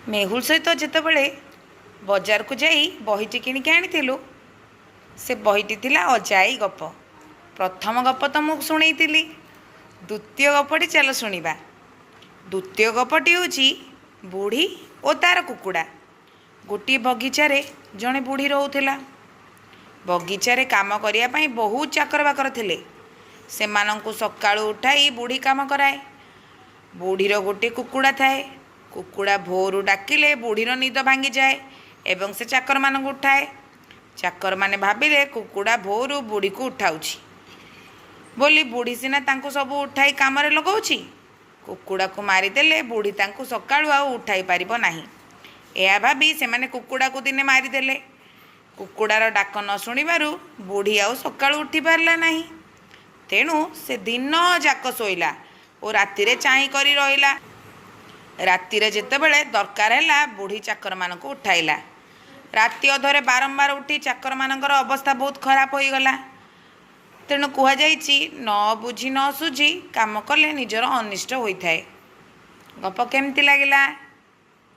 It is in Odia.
ମେହୁଲ ସହିତ ଯେତେବେଳେ ବଜାରକୁ ଯାଇ ବହିଟି କିଣିକି ଆଣିଥିଲୁ, ସେ ବହିଟି ଥିଲା ଅଜାଇ ଗପ। ପ୍ରଥମ ଗପ ତ ମୁଁ ଶୁଣେଇଥିଲି, ଦ୍ୱିତୀୟ ଗପଟି ଚାଲ ଶୁଣିବା। ଦ୍ୱିତୀୟ ଗପଟି ହେଉଛି ବୁଢ଼ୀ ଓ ତାର କୁକୁଡ଼ା। ଗୋଟିଏ ବଗିଚାରେ ଜଣେ ବୁଢ଼ୀ ରହୁଥିଲା। ବଗିଚାରେ କାମ କରିବା ପାଇଁ ବହୁତ ଚାକର ବାକର ଥିଲେ। ସେମାନଙ୍କୁ ସକାଳୁ ଉଠାଇ ବୁଢ଼ୀ କାମ କରାଏ। ବୁଢ଼ୀର ଗୋଟିଏ କୁକୁଡ଼ା ଥାଏ। କୁକୁଡ଼ା ଭୋରୁ ଡାକିଲେ ବୁଢ଼ୀର ନିଦ ଭାଙ୍ଗିଯାଏ ଏବଂ ସେ ଚାକରମାନଙ୍କୁ ଉଠାଏ। ଚାକରମାନେ ଭାବିଲେ କୁକୁଡ଼ା ଭୋରୁ ବୁଢ଼ୀକୁ ଉଠାଉଛି ବୋଲି ବୁଢ଼ୀ ସିନା ତାଙ୍କୁ ସବୁ ଉଠାଇ କାମରେ ଲଗାଉଛି, କୁକୁଡ଼ାକୁ ମାରିଦେଲେ ବୁଢ଼ୀ ତାଙ୍କୁ ସକାଳୁ ଆଉ ଉଠାଇ ପାରିବ ନାହିଁ। ଏହା ଭାବି ସେମାନେ କୁକୁଡ଼ାକୁ ଦିନେ ମାରିଦେଲେ। କୁକୁଡ଼ାର ଡାକ ନ ଶୁଣିବାରୁ ବୁଢ଼ୀ ଆଉ ସକାଳୁ ଉଠି ପାରିଲା ନାହିଁ। ତେଣୁ ସେ ଦିନ ଯାକ ଶୋଇଲା ଓ ରାତିରେ ଚାହିଁ କରି ରହିଲା। ରାତିରେ ଯେତେବେଳେ ଦରକାର ହେଲା, ବୁଢ଼ୀ ଚାକରମାନଙ୍କୁ ଉଠାଇଲା। ରାତି ଅଧରେ ବାରମ୍ବାର ଉଠି ଚାକରମାନଙ୍କର ଅବସ୍ଥା ବହୁତ ଖରାପ ହୋଇଗଲା। ତେଣୁ କୁହାଯାଇଛି, ନ ବୁଝି ନ ସୁଝି କାମ କଲେ ନିଜର ଅନିଷ୍ଟ ହୋଇଥାଏ। ଗପ କେମିତି ଲାଗିଲା?